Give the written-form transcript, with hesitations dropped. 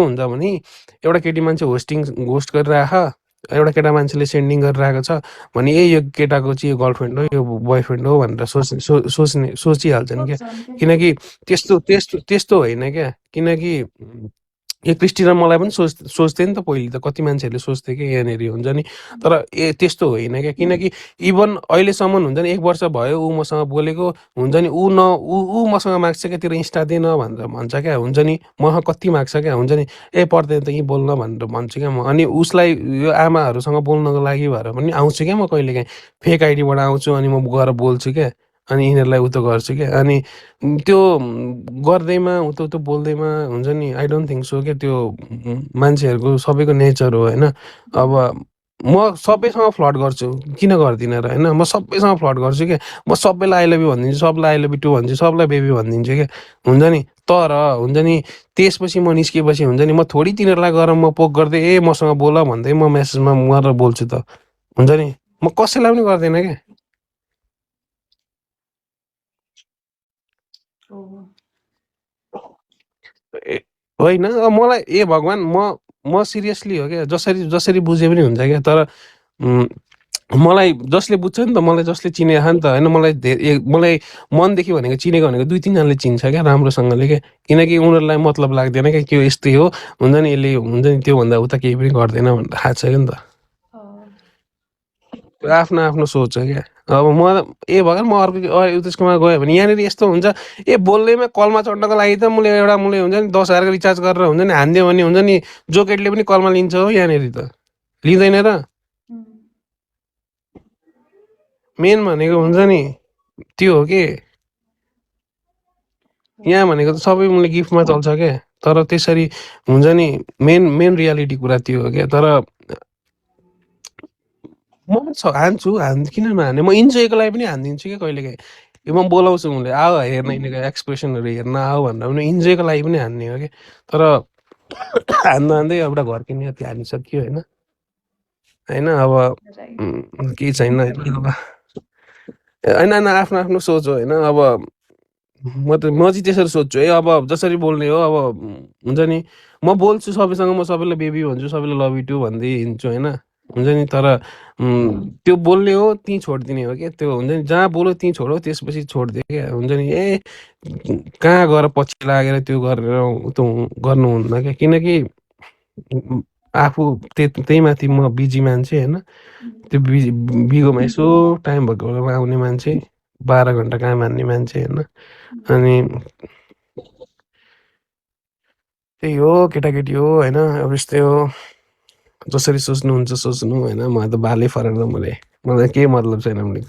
हुन्छ भने एउटा केटी मान्छे होस्ट गरिराख, एउटा केटा मान्छेले सेन्डिङ गरिरहेको छ भने यो केटाको चाहिँ यो गर्लफ्रेन्ड हो, यो बोयफ्रेन्ड हो भनेर सोचिहाल्छन् क्या। किनकि त्यस्तो होइन क्या। किनकि यो क्रिस्टी र मलाई पनि सोच्थे नि त पहिले त, कति मान्छेहरूले सोच्थे कि यहाँनिर हुन्छ नि। तर त्यस्तो होइन क्या। किनकि इभन अहिलेसम्म हुन्छ नि 1 वर्ष भयो ऊ मसँग बोलेको हुन्छ नि, ऊ मसँग माग्छ क्या तेरो इन्स्टा दे न भनेर भन्छ क्या। हुन्छ नि मसँग कति माग्छ क्या। हुन्छ नि पर्दैन त यहीँ बोल्न भनेर भन्छु क्या म। अनि उसलाई यो आमाहरूसँग बोल्नको लागि भएर पनि आउँछु क्या म कहिलेकाहीँ, फेक आइडीबाट आउँछु अनि म गएर बोल्छु क्या। अनि यिनीहरूलाई उतो गर्छु क्या। अनि त्यो गर्दैमा उतो बोल्दैमा हुन्छ नि आई डोन्ट थिङ्क सो क्या त्यो मान्छेहरूको सबैको नेचर हो होइन। अब म सबैसँग फ्लर्ट गर्छु, किन गर्दिनँ र होइन। म सबैसँग फ्लर्ट गर्छु क्या। म सबैलाई आई लभ यु भनिदिन्छु, सबलाई आई लभ यु टु भन्छु, सबलाई बेबी भनिदिन्छु क्या। हुन्छ नि तर हुन्छ नि त्यसपछि म निस्केपछि हुन्छ नि म थोरै तिनीहरूलाई गएर म पोक गर्दै मसँग बोल भन्दै म मेसेजमा गरेर बोल्छु त। हुन्छ नि म कसैलाई पनि गर्दैन क्या। होइन मलाई भगवान् म सिरियसली हो क्या। जसरी बुझे पनि हुन्छ क्या। तर मलाई जसले बुझ्छ नि त, मलाई जसले चिनेको छ नि त होइन, मलाई मनदेखि भनेको चिनेको भनेको 2-3 जनाले चिन्छ क्या राम्रोसँगले क्या। किनकि उनीहरूलाई मतलब लाग्दैन क्या कि यो यस्तै हो, हुन्छ नि यसले हुन्छ नि त्योभन्दा उता केही पनि गर्दैन भनेर थाहा छ क्या नि त। आफ्नो आफ्नो सोच हो क्या। अब म भगवान् म अर्को त्यसकोमा गयो भने यहाँनिर यस्तो हुन्छ, बोल्दैमा कलमा चढ्नको लागि त मैले हुन्छ नि 10,000 रिचार्ज गरेर हुन्छ नि हानिदियो भने हुन्छ नि जोकेटले पनि कलमा लिन्छ हो यहाँनिर त, लिँदैन र। मेन भनेको हुन्छ नि त्यो हो कि यहाँ भनेको त सबै मैले गिफ्टमा चल्छ क्या। तर त्यसरी हुन्छ नि मेन रियालिटी कुरा त्यो हो क्या। तर म हान्छु किन नहाने, म इन्जोयको लागि पनि हानिदिन्छु क्या कहिलेकाहीँ। म बोलाउँछु उसले आऊ हेर्न यिनीको एक्सप्रेसनहरू हेर्न आऊ भनेर पनि इन्जोयको लागि पनि हान्ने हो क्या। तर हान्दा हान्दै एउटा घरको नियति हानिसक्यो होइन। अब केही छैन होइन। अब होइन आफ्नो आफ्नो सोच हो होइन। अब म चाहिँ त्यसरी सोध्छु है। अब जसरी बोल्ने हो अब हुन्छ नि म बोल्छु सबैसँग, म सबैलाई बेबी भन्छु, सबैलाई लभ यु टु भन्दै हिँड्छु होइन। हुन्छ नि तर त्यो बोल्ने हो त्यहीँ छोडिदिने हो क्या। त्यो हुन्छ नि जहाँ बोल्यो त्यहीँ छोडो, त्यसपछि छोडिदियो क्या। हुन्छ नि कहाँ गएर पछि लागेर त्यो गरेर त्यो गर्नुहुन्न क्या। किनकि आफू त्यही माथि म बिजी मान्छे होइन। त्यो बिगोमा यसो टाइम भएको बेलामा आउने मान्छे, 12 घन्टा काम हान्ने मान्छे होइन। अनि त्यही हो केटाकेटी हो होइन। अब यस्तै हो, जसरी सोच्नुहुन्छ सोच्नु होइन। मलाई त बालै फरेन, मलाई केही मतलब छैन भने